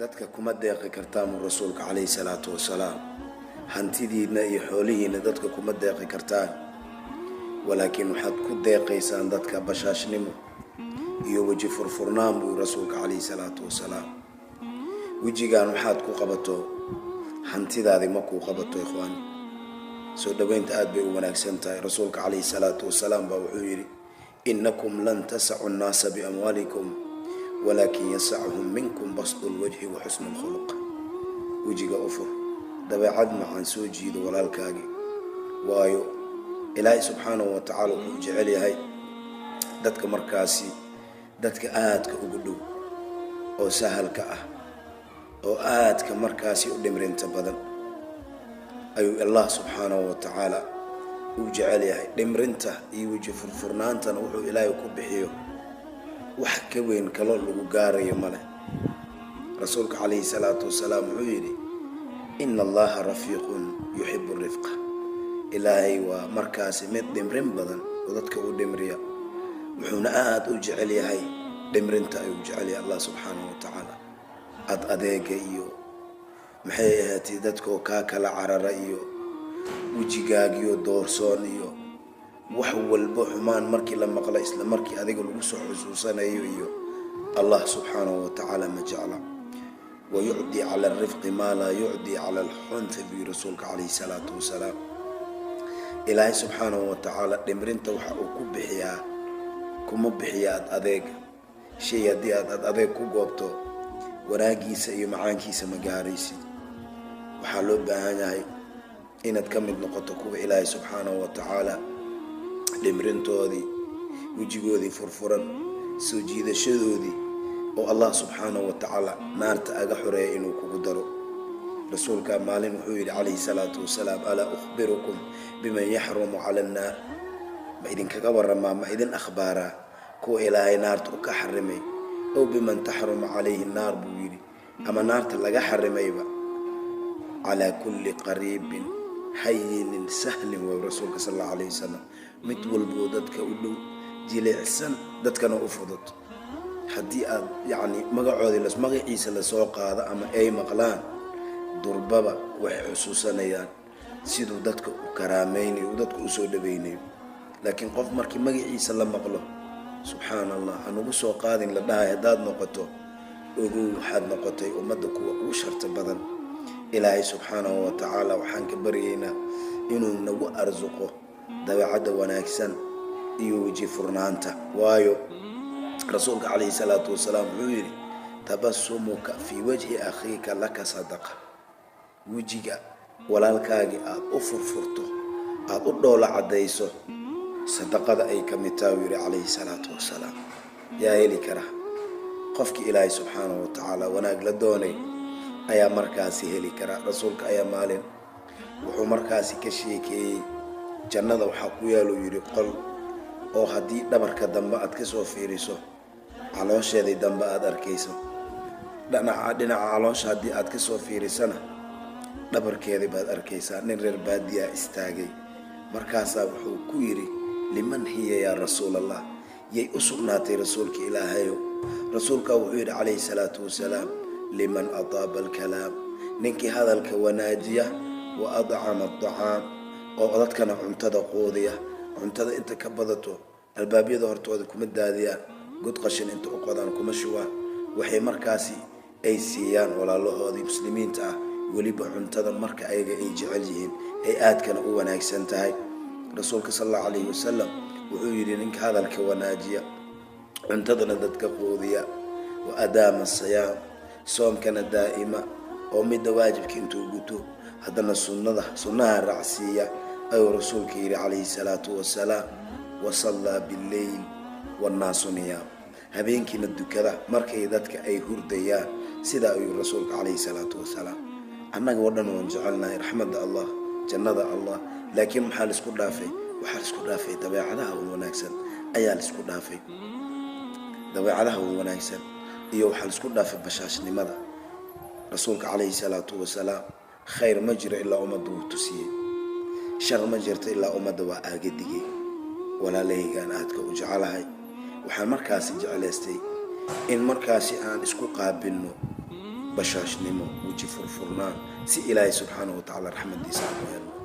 Dadka kuma deeqi kartaan buu rasuulka calayhi salaatu wasalaam. Hantidiinna iyo xoolihiinna dadka kuma deeqi kartaan, walaakiin waxaad ku deeqaysaan dadka bashaashnimo iyo weji furfurnaan buu rasuulka calayhi salaatu wasalaam. Wejigan waxaad ku qabato hantidaadii ma kuu qabato. Ikhwaani, soo dhoweynta aad bay u wanaagsan tahay. Rasuulka calayhi salaatu wasalaam baa wuxuu yidhi: "Innakum lan tasacu nnaasa biamwaalikum, walaakin yasacuhum minkum basdu lwajhi wa xusnu lkhuluq." Wejiga u fur, dabeecad macaan soo jiido walaalkaagii, waayo Ilaahay subxaanahu wa tacaala wuxuu jecel yahay dadka markaasi dadka aadka ugu dhow oo sahalka ah oo aadka markaasi u dhimrinta badan ayuu Allah subxaanahu wa tacaala uu jecel yahay. Dhimrinta iyo weji furfurnaantana wuxuu Ilaahay ku bixiyo wax ka weyn kaloo lagu gaarayo male. Rasuulka calayhi salaatu wasalaam wuxuu yidhi: "Ina Allaha rafiiqun yuxibu rifqa." Ilaahay waa markaasi mid dhimrin badan oo dadka u dhimriya, wuxuuna aada u jecel yahay dhimrinta ayuu jecel yahay Allah subxaanahu wa tacaala. Ad adeega iyo maxay ahaatay dadkoo kaa kala carara iyo wejigaagiyo doorsoon iyo wax walbo xumaan markii la maqla isla markii adiga lagu soo xusuusanayo iyo Allah subxaanahu wa tacaala ma jecla. "Wayucdi cala alrifqi maa laa yucdi cala alxunfi," buu rasuulka calayhi salaatu wasalaam. Ilaahay subxaanahu wa tacaala dhimrinta waxa uu ku bixiyaa kuma bixiya ad adeega. Shay haddii aad ad adeeg ku goobto, wanaagiisa iyo macaankiisa ma gaaraysid. Waxaa loo baahan yahay inaad ka mid noqoto kuwa Ilaahay subxaanahu wa tacaala dhimrintoodii, wejigoodii furfuran, soo jiidashadoodii oo Allah subxaanahu wa tacaala naarta aga xoreeya inuu kugu daro. Rasuulka maalin wuxuu yidhi calayhi salaatu wasalaam: "Alaa ukhbirukum biman yaxrumu cala annaar?" Ma idinkaga waramaa, ma idin akhbaaraa kuwa Ilaahay naarta u ka xarimay? Ow biman taxrumu calayhi naar buu yidhi, ama naarta laga xarimayba. "Calaa kulli qariibin hayinin sahlin," way rasuulka sal allahu alayh wasalam. Mid walboo dadka u dhow, jilicsan, dadkana u fudud, haddii aad yacni magacoodii magaciisa lasoo qaado ama ay maqlaan, durbaba waxay xusuusanayaan siduu dadka u karaameynayo, uu dadka usoo dhaweynayo. Laakiin qof markii magaciisa la maqlo, "Subxaana Allah, hanugu soo qaadin," la dhahay haddaad noqoto, ogow waxaad noqotay ummadda kuwa ugu sharta badan. Ilaahay subxaanahu wa tacaala waxaan ka baryaynaa inuu nagu arsuqo dabeecadda wanaagsan iyo weji furnaanta, waayo rasuulka calayhi salaatu wasalaam wuxuu yidhi: "Tabasumuka fii wajhi akhiika laka sadaqa." Wejiga walaalkaagii aada u furfurto, aada u dhoola caddayso, sadaqada ay ka mid taha, uu yidhi calayhi salaatu wasalaam. Yaa heli kara? Qofkii Ilaahay subxaanahu wa tacaala wanaag la doonay ayaa markaasi heli kara. Rasuulka ayaa maalin wuxuu markaasi ka sheekeeyey jannada waxaa ku yaaluu yidhi qol oo haddii dhabarka dambe aad ka soo fiiriso caloosheedii dambe aada arkayso, dhinaca caloosha haddii aad ka soo fiirisana dhabarkeedii baad arkaysaa. Nin reer baadiyaa istaagay, markaasaa wuxuu ku yidhi: "Liman hiya yaa rasuul Allah?" Yay u sugnaatay, rasuulka Ilaahayow? Rasuulkaa wuxuu yidhi calayhi salaatu wasalaam: "Liman ataaba alkalaam," ninkii hadalka wanaajiya, "wa adcama adacaam," oo dadkana cuntada quudiya. Cuntada inta ka badato albaabyada hortooda kuma daadiyaan, god qashin inta u qodaan kuma shubaan. Waxay markaasi ay siiyaan walaalahoodii muslimiinta ah, weliba cuntada marka ayaga ay jecel yihiin ay aadkana u wanaagsan tahay. Rasuulka sal allahu calayhi wasalam wuxuu yidhi: ninka hadalka wanaajiya, cuntadana dadka quudiya, wa adaama siyaam, soomkana daa'ima, oo midda waajibka intuu guto haddana sunnada sunnaha raacsiiya, ayuu rasuulka yidhi calayhi salaatu wasalaam. "Wasallaa billeyl wannaasu niyaam," habeenkiina dukada markay dadka ay hurdayaan. Sidaa ayuu rasuulka calayhi salaatu wasalaam. Annaga oo dhan waan jecelnahay raxmadda Allah, jannada Allah, laakiin maxaa laisku dhaafay? Waxaa laisku dhaafay dabeecadaha wan wanaagsan ayaa laisku dhaafay, dabeecadaha wan wanaagsan iyo waxaa laisku dhaafay bashaashnimada. Rasuulka calayhi salaatu wasalaam khayr ma jiro ilaa ummadda wuu tusiyey, shar ma jirto ilaa ummadda waa aaga digay. Walaalahaygaan aadka u jecelahay, waxaan markaasi jeclaystay in markaasi aan isku qaabilno. Bashaashnimo, weji furfurnaan, si Ilaahay subxaanahu wa tacaala raxmadiisa aan u helno.